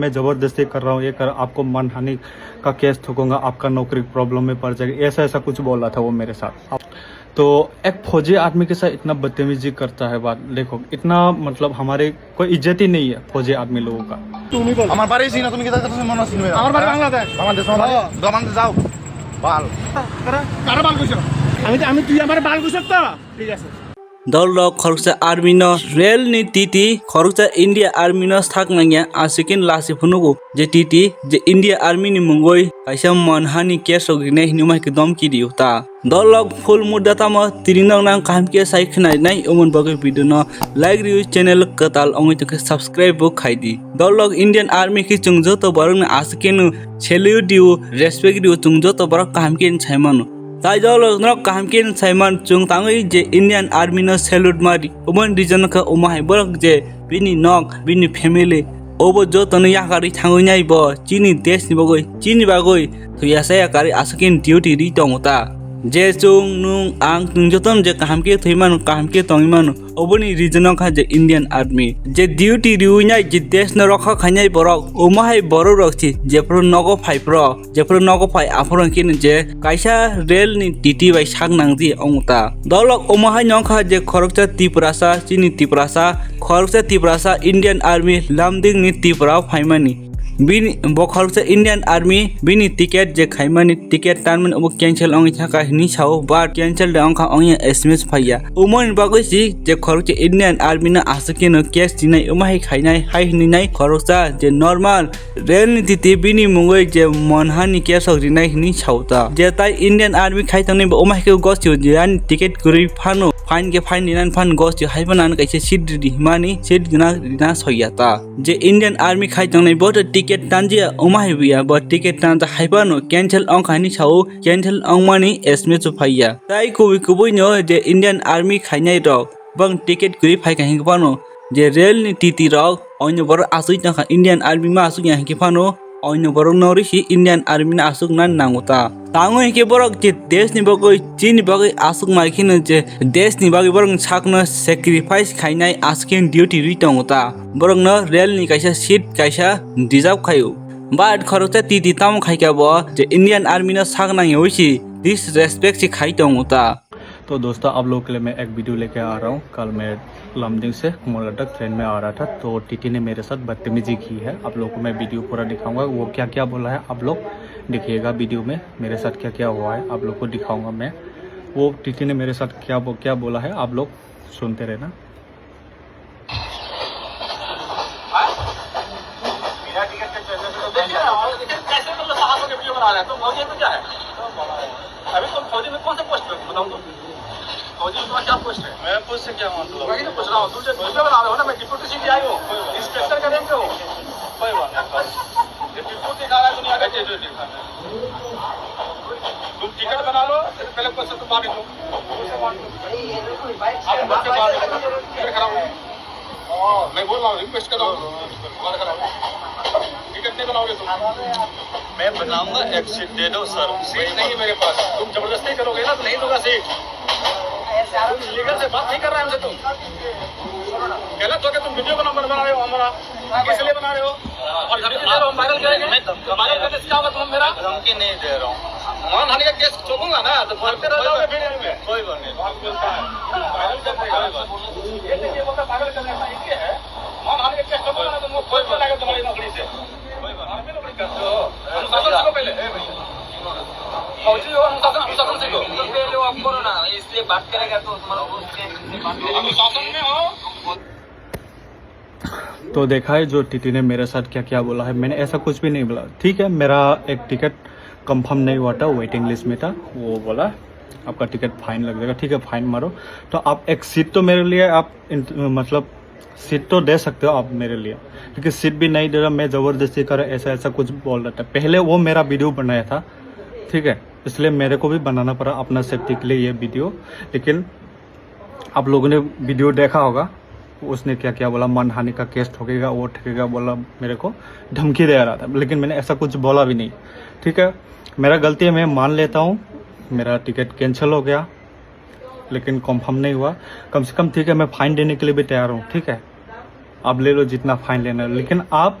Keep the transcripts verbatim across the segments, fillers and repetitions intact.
मैं ज़बरदस्ती कर रहा हूँ, ये कर, आपको मानहानि का केस ठोकूंगा, आपका नौकरी प्रॉब्लम में पड़ जाएगा, ऐसा ऐसा कुछ बोल रहा था वो मेरे साथ। तो एक फौजी आदमी के साथ इतना बदतमीजी करता है, बात देखो, इतना मतलब हमारे कोई इज्जत ही नहीं है फौजी आदमी लोगों का। তুমি বলো। আমার বাড়ি চিনো তুমি? কি জায়গা তুমি মনে চিনবে না? আমার বাড়ি বাংলাদেশ। বাংলাদেশ, আমার বাড়ি? হ্যাঁ। বাংলাদেশ যাও। বাল। কারা? কারা বাল কইছো? আমি তো, আমি, তুই আমার বাল কইছস তো? ঠিক আছে। Dol rok khoroksa army no rel ni titi khoroksa India army no sak nangya asikin lasi phunugo je titi je India army ni mungoi kaisa manhani case rok rinai hinwi mai khe domki rio ta. Dol rok full mudda tamo tini nog nang kaham khe sai khwnai nai umon bagwi video no like riwi channel kwtal ongwi tongkhe subscribe bo khai di. Dol rok Indian army khe chwng joto borok no aswk kheno salute rio, respect rio, chwng joto borok kaham khe sai mano. Tai dol rok no kaham khe sai man chwng tangwi je Indian army no salute mari. Umon reason khe umo hai borok je bini nok, bini family, obo jotono yakarwi thangwi nai bo chini desh ni bagwi, chini bagwi thwiya saya karwi aswk khe duty ri tongo ta. Je chwng, nwng, ang, chwng jotono je kaham khe thwi mano, kaham khe tongwi mano, oboni reason wngkha je Indian Army. Je duty riwi nai, je desh no rokha khainai borok, omo hai borok rok si jephru nogo phai phro, jephru nogo phai aphuru khe je kaisa rel ni titi bai sak nangdi ongta. Dolok omo hai nongkha je khoroksa Tiprasa, chini Tiprasa, khoroksa Tiprasa Indian Army Lumding ni Tripura o phaimani. Bini, bo khoroksa Indian Army bini ticket je khaimani, ticket tanmani obo cancel ongwi thangkha hinwi sao, but cancel de ongkha ongya S M S phaiya. Umoni bagwi si je khoroksa Indian Army no aswk khe no case rinai, omo hai khainai, hai hinwi nai khoroksa je normal rel ni titi bini mungwi je monhani case rok rinai hinwi sao ta. Je tai Indian Army khai tongnai bo omo hai khe gostio je ani ticket kwrwi phano, fine khe fine rinani phano gostio hai phano ano kaisa seat ridi himani, seat rina, rina soiya ta. Je Indian Army khai tongnai bo to ticket tanjia omo hai buya, bo ticket tanja hai phano cancel ongkha hinwi sao, cancel ongmani S M S o phaiya. Tai kubui kubui no je Indian Army khainai rok bang ticket kwrwi phaikha hinkhe phano je rel ni titi rok onyo borok aswk tongkha, Indian Army ma aswk ya hinkhe phano onyo borok no risi Indian Army no aswk na nango ta. Tango hinkhe borok je desh ni bagwi, chini bagwi aswk mai kheno je desh ni bagwi borok ni sak no sacrifice khainai aswk khe duty rwi tongo ta. Borok no rel ni kaisa seat kaisa deserve khaio. But khoroksa titi tamo khaikha bo je Indian Army no sak nangya wi si disrespect si khai tongo ta. तो दोस्तों, आप लोगों के लिए मैं एक वीडियो लेके आ रहा हूँ। कल मैं लमडिंग से कुमारघाट तक ट्रेन में आ रहा था, तो टीटी ने मेरे साथ बदतमीजी की है। आप लोगों को मैं वीडियो पूरा दिखाऊंगा, वो क्या क्या बोला है, आप लोग देखिएगा वीडियो में मेरे साथ क्या क्या हुआ है, आप लोग को दिखाऊंगा मैं। वो टीटी ने मेरे साथ क्या बो-, क्या बोला है, आप लोग सुनते रहना। हाँ? बिना टिकट के चलने से तो देख रहे हो, लेकिन कैसे तुम लोग साहस होकर वीडियो बना रहे हैं? तुम फौजी में क्या है? अभी तुम फौजी में कौन से पोस्ट पे हो? बताओ तो। फौजी में तुम्हारा क्या पोस्ट है? मेरा पोस्ट से क्या मतलब? वही तो पूछ रहा हूँ, तुम जो वीडियो बना रहे हो ना, मैं डिप्टी सीपीआई हूँ, इंस्पेक्टर का रैंक हो। कोई बात नहीं। ये डिप्टी दिखा रहा है दुनिया का, ये जो दिखा रहा है। तुम टिकट बना लो, पहले क्वेश्चन तुम बांट लो। आप लोग के बांट लो, टिकट खराब हो। मैं बोल रहा हूँ, रिक्वेस्ट कर रहा हूँ, बात कर रहा हूँ। टिकट नहीं बनाओगे तुम? मैं बनाऊंगा, एक सीट दे दो सर। सीट नहीं है मेरे पास, तुम जबरदस्ती करोगे ना तो नहीं दूंगा सीट। तुम लीगल से बात नहीं कर रहा है हमसे तुम। गलत हो गया, तुम वीडियो बना, बना रहे हो हमारा, किस लिए बना रहे हो? और धमकी दे रहे हो, हम वायरल करेंगे। मैं धमकी वायरल करने से क्या होगा तुम मेरा? धमकी नहीं दे रहा हूँ। मानहानि का केस ठोकूंगा ना, तो भरते रह जाओगे फिर इनमें। कोई बात नहीं। वायरल करने का। ये नहीं, ये बोलता पागल करने का, ये है। मानहानि का केस ठोकूंगा ना, तो मुंह खोल के लाएगा तुम्हारी नौकरी से। कोई बात नहीं। हम नौकरी करते हो। अनुशासन सीखो पहले। फौजी हो, अनुशासन, अनुशासन सीखो। इसलिए बात करेगा तो तुम्हारा वो अनुशासन में हो। तो देखा है जो टीटी ने मेरे साथ क्या क्या बोला है। मैंने ऐसा कुछ भी नहीं बोला। ठीक है, मेरा एक टिकट कंफर्म नहीं हुआ था, वेटिंग लिस्ट में था। वो बोला, "आपका टिकट फाइन लग जाएगा।" ठीक है, फाइन मारो। तो आप एक सीट तो मेरे लिए आप इंत-, मतलब सीट तो दे सकते हो आप मेरे लिए, लेकिन सीट भी नहीं दे रहा। मैं ज़बरदस्ती कर, ऐसा ऐसा कुछ बोल रहा था। पहले वो मेरा वीडियो बनाया था, ठीक है, इसलिए मेरे को भी बनाना पड़ा अपना सेफ्टी के लिए ये वीडियो। लेकिन आप लोगों ने वीडियो देखा होगा, उसने क्या क्या बोला, मानहानि का केस ठोकेगा, वो ठोकेगा बोला, मेरे को धमकी दे रहा था, लेकिन मैंने ऐसा कुछ बोला भी नहीं। ठीक है, मेरा गलती है, मैं मान लेता हूँ, मेरा टिकट कैंसिल हो गया, लेकिन कंफर्म नहीं हुआ। कम से कम, ठीक है, मैं फाइन देने के लिए भी तैयार हूँ। ठीक है, आप ले लो जितना फाइन लेना है, लेकिन आप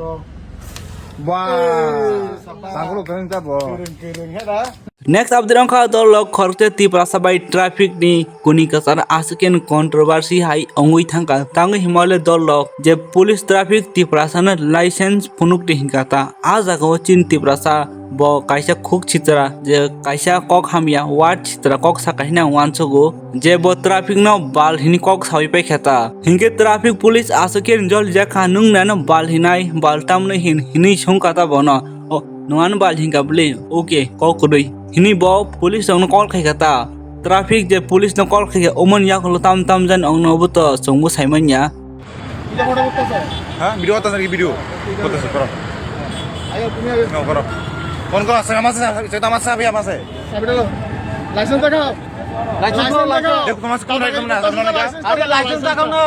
Bwah. Tangkulu kwrwng ta bo. Kwrwng, kwrwng, he da? Next update wngkha dol lok khorokte Tiprasa bai traffic ni kuni kwchar aswkeno controversy hai wngwi thangkha. Tangwi himale dol lok je police traffic Tiprasa no license phunukdi hinkha ta. A jaga o chini Tiprasa bo kaisa khuk sitra je kaisa kok hamya word sitra kok saka hinwi ang uansugo. Je bo traffic no bal hini kok sawi paikha ta. Hinkhe traffic police aswk khe jol jakha nwng nano bal hinai bal tamno hin hini sungkha ta bono. O, nwng ano bal hinkha bwle. Okay, kok kwrwi. Hini bo police rokno call khaikha ta. Traffic je police no call khaikha omoni yakulo tam tam jan ongno obo to chwngbo saimanya. হ্যাঁ ভিডিও করতেছে নাকি ভিডিও করতেছে করো। আয়ো তুমি আয়ো। নাও করো। কোন কোন আছে আমার আছে সেটা আমার সাহেব আমার আছে। সাবিটা লো। লাইসেন্স দেখাও। লাইসেন্স দেখাও। দেখো তোমার কোন একদম না। আরে লাইসেন্স দেখাও না।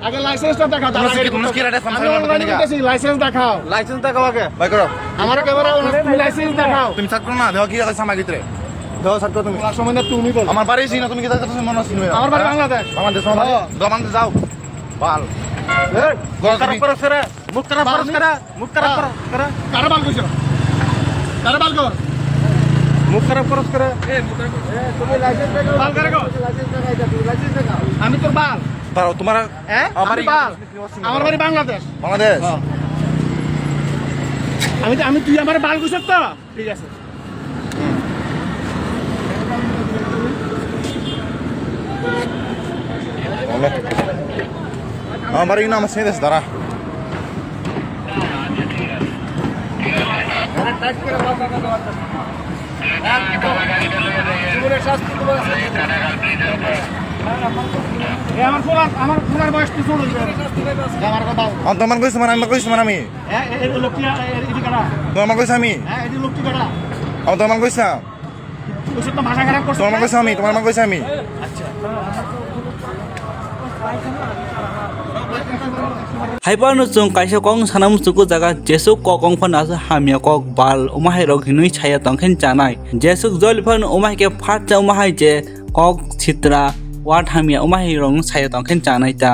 আগে লাইসেন্সটা দেখাও। তোমরা কি তোমরা কি রাইডে ফার্ম আমি অনলাইনে করতেছি লাইসেন্স দেখাও। লাইসেন্স দেখাও আগে। ভাই করো। আমার ক্যামেরা অন তুমি লাইসেন্স দেখাও। তুমি সাত করো না দেখো কি আছে আমার ভিতরে। দেখো সাত করো তুমি। সময় না তুমি বলো। আমার বাড়ি চিনো তুমি কি জানো মনে চিনো? আমার বাড়ি বাংলাদেশ। বাংলাদেশ আমার বাড়ি। দোকান যাও। বাল। এই, মুখ খারাপ করো সেরা। মুখ খারাপ করো সেরা। মুখ খারাপ করো সেরা। কারে বাল কইছো? কারে বাল কর? মুখ খারাপ করো সেরা। এ, মুখ খারাপ করো। তুমি লাইসেন্স দেখাও। বাল কারে কর? লাইসেন্স দেখাও, এটা তুমি লাইসেন্স দেখাও। আমি তোর বাল। দাঁড়াও, তোমার হ্যাঁ? আমার আমি বাল। আমার বাড়ি বাংলাদেশ। বাংলাদেশ? হ্যাঁ। আমি তো, আমি তুই আমার বাল কইছস তো? ঠিক আছে। আমার এই নাম আছে দেশ দ্বারা। আমার ফোন, আমার ফোনের বয়স তো ছোট হইছে। আমার কথা। অন্তমান কইছ মানে আমি কইছ মানে আমি। হ্যাঁ, এ-, এ-, এ লোকটি, এ-, এ-, এদিকে না। তোমার মা কইছ আমি? হ্যাঁ, এটি লোকটি বেটা। অন্তমান কইছ না? ওই সব তো ভাষা খারাপ করছে। তোমার মা কইছ আমি, তোমার মা কইছ আমি। আচ্ছা। Hai phano chwng kaisa kok sana muchungo jaga jesuk kok wng phano aswk hamya kok bal omo hai rok hinwi saya tongkhe chanai. Jesuk joli phano omo hai khe phatsa omo hai je kok sitra word hamya omo hai rok saya tongkhe chanai ta.